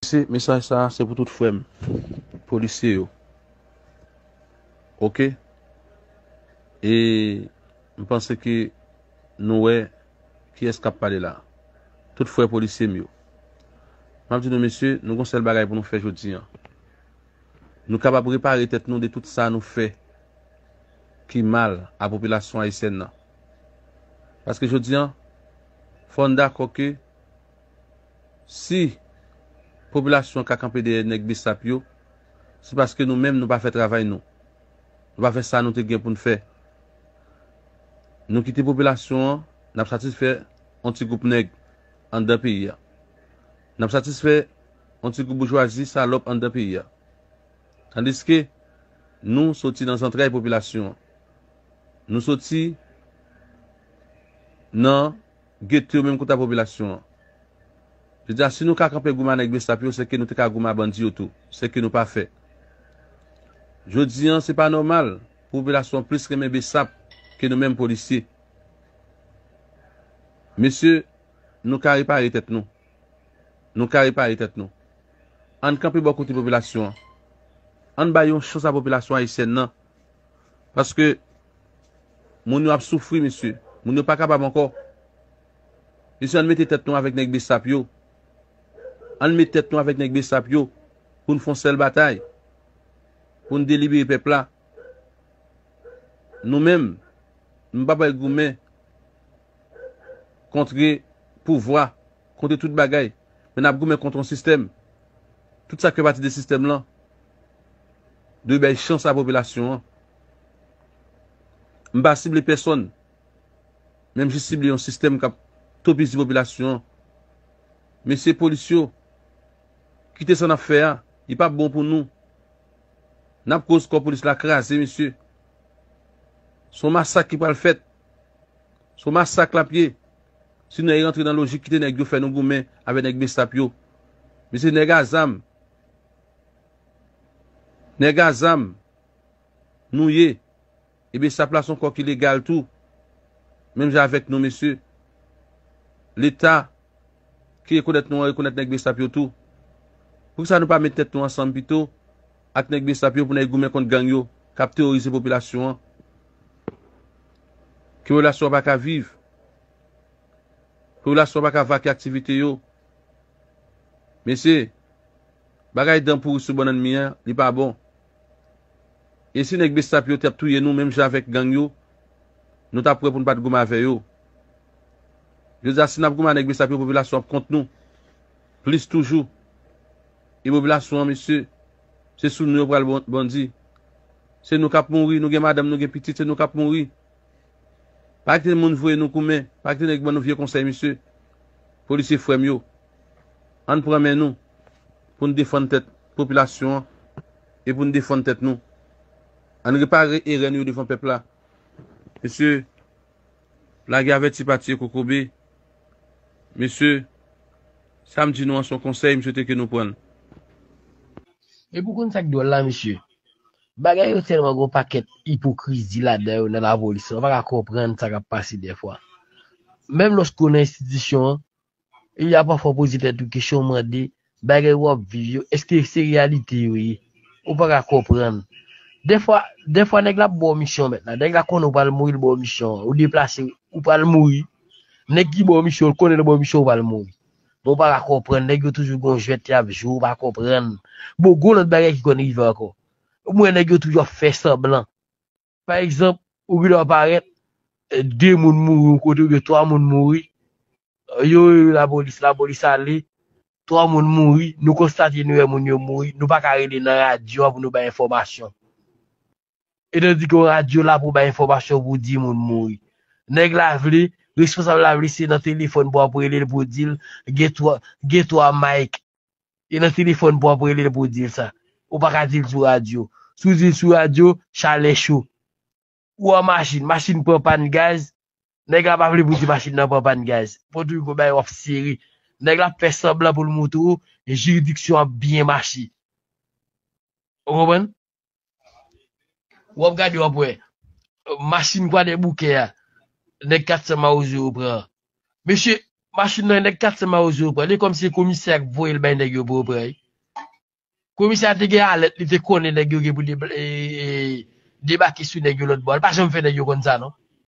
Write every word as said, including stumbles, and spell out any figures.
Mesye, mesaj sa a se pou tout frè m polisye yo. Oke? E m panse ke nou wè kiyès k ap pale la. Tout frè polisye m yo. M ap di nou, mesye, nou gon sèl bagay pou nou fè jodi a. Nou kapab repare tèt nou de tout sa nou fè ki mal a popilasyon ayisyèn nan. Paske jodi a, fò n dakò ke si popilasyon ka kanpe dèyè nèg besap yo, se paske nou menm nou pa fè travay nou. Nou pa fè sa nou te gen pou n fè. Nou kite popilasyon an, n ap satisfè yon ti gwoup nèg anndan peyi a. N ap satisfè yon ti gwoup boujwazi salòp anndan peyi a. Tandiske nou soti nan zantray popilasyon an. Nou soti nan geto menm kote a popilasyon an. Jodi a, si nou ka kanpe goumen a nèg besap yo, se ke nou te ka goumen a bandi yo tou. Se ke nou pa fè. Jodi a, se pa nòmal pou popilasyon an plis renmen besap ke nou menm polisye. Mesye, nou ka repare tèt nou. Nou ka repare tèt nou. Ann kanpe bò kote popilasyon an. Ann bay yon chans a popilasyon ayisyèn nan. Paske moun yo ap soufri, mesye. Moun yo pa kapab ankò. Mesye, ann mete tèt nou avèk nèg besap yo. Ann met tèt nou avèk nèg besap yo pou n fè yon sèl batay. Pou n delibere pèp la. Nou menm, nou pa pral goumen kont pouvwa, kont tout bagay. Men n ap goumen kont yon sistèm. Tout sa k fè pati de sistèm lan dwe bay chans a popilasyon an. M pa sible pèsonn, men m jis sible yon sistèm k ap topizi popilasyon an. Mesye polis yo, kite sa n ap fè a, li p ap bon pou nou. N ap koz kò polis la kraze, mesye. Se yon masak ki pral fèt. Se yon masak l ap ye. Si nou rantre nan lojik kite nèg yo fè nou goumen avèk nèg besap yo. Mesye, nèg a zam. Nèg a zam. Nou ye. E besap la se yon kò ki legal tou. Menm jan avèk nou, mesye. Leta ki rekonèt nou an rekonèt nèg besap yo tou. Poukisa nou pa met tèt nou ansanm pito ak nèg besap yo pou n al goumen kont gang yo k ap teworize popilasyon an? Ke popilasyon an pa ka viv. Popilasyon an pa ka vake aktivite yo. Mesye, bagay dan pouri sou bannann mi an, li pa bon. E si nèg besap yo t ap touye nou menm jan avèk gang yo, nou t ap prè pou n pa t goumen avè yo. Jodi a, si n ap goumen ak nèg besap yo, popilasyon ap kont nou. Plis toujou. E popilasyon an, mesye, se sou nou yo pral bon- bandi. Se nou k ap mouri, nou gen madanm, nou gen pitit, se nou k ap mouri. Pa kite moun voye nou goumen, pa kite nèg ban nou vye konsèy, mesye. Polisye frè m yo, ann pran men nou pou n defann tèt popilasyon an e pou n defann tèt nou. Ann repare erè nou yo devan pèp la. Mesye, lage avèti pa tiye kokobe. Mesye, sa m di nou an se yon konsèy, m swete ke nou pran l. Epi w konn sa k dwòl la, mesye? Bagay yo tèlman gen yon pakèt ipokrizi ladan yo nan lapolis lan, ou pa ka konprann sa k ap pase dèfwa. Menm lòske w nan enstitisyon an, e a pafwa w poze tèt ou kesyon, w mande, bagay w ap viv yo, èske se reyalite yo ye? Ou pa ka konprann. Dèfwa, dèfwa nèg la ap ba w misyon mèt la, nèg la konnen w pral mouri, l ba w misyon an, ou deplase, ou pral mouri. Nèg ki ba w misyon, l konnen l ba w misyon, ou pral mouri. Men ou pa ka konprann, nèg yo toujou gen yon jwèt y ap jwe, ou pa konprann. Bon, gen yon lòt bagay ki konn rive ankò. Ou wè nèg yo toujou ap fè sanblan. Pa egzanp, ou gen dwa parèt, de moun mouri yon kote oubyen twa moun mouri. Yo rele lapolis, lapolis ale, twa moun mouri, nou konstate nou wè moun yo mouri, nou pa ka rele nan radyo a pou nou bay enfòmasyon. Etandike yon radyo la pou bay enfòmasyon pou di moun mouri. Nèg la vle, responsab la vle se nan telefòn pou ap rele l pou di l gen twa, gen twa Mike. E nan telefòn pou ap rele l pou di l sa. Ou pa ka di l sou radyo. Si w di l sou radyo, chalè cho. Ou an machin, machin pran pàn gaz, nèg la pa vle pou di machin nan pran pàn gaz. Pòtoprens bay w ap sere. Nèg la ap fè sanblan pou l montre w jiridiksyon ap byen mache. Ou konprann? W ap gade w ap wè. Machin Kwadèboukè a, nèg kat san Mawozo yo pran. Mesye, Machin nan, nèg kat san mawozo yo pran. Li kòmsi se komisè a k voye l bay nèg yo pou yo pran. Komisè a te gen alèt, li te konnen nèg yo gen pou deba- e, e, debake sou nèg yo lòt bò. Li pa janm fè nèg yo konn sa, non.